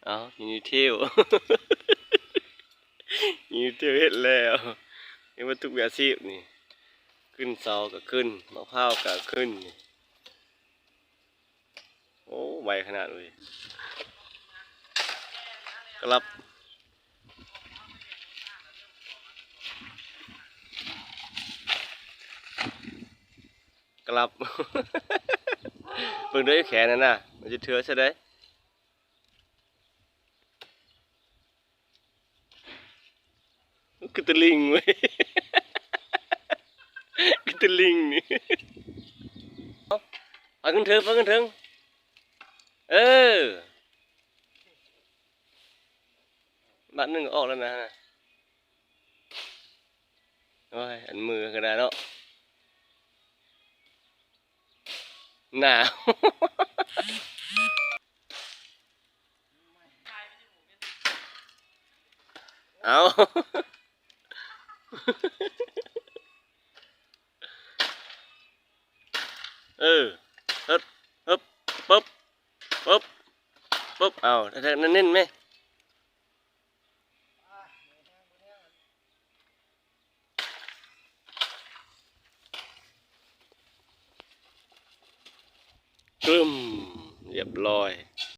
ເອົາ ມີນິວເທວ ມີນິວເທວເຮັດແລ້ວ ເຮັດໝົດທຸກອາຊີບນີ້ ຂຶ້ນເສົາກໍຂຶ້ນ ມະພ້າວກໍຂຶ້ນນີ້. ໂອ້ ໄວຂະໜາດເວີຍ ກະລັບ ກະລັບ ເບິ່ງເດີແຂນຫັ້ນນະ ມັນຈະເຖື່ອຊະໃດ. ຄືຕະລິງເວີຍ ຄືຕະລິງນີ້ ເອົາຂຶ້ນເທິງ ເອົາຂຶ້ນເທິງ ເອີ ບາດໜຶ່ງກໍອອກແລ້ວນະ ໂອ້ຍ ອັນມືກໍໄດ້ເນາະ ໜາວ. ເອົາ ເອີ ເອີ ປຶບ ປຶບ ປຶບ ເອົາ ແທ້ໆ ເນັ້ນໆ ແມ່. ກຶ້ມ ລຽບລ້ອຍ.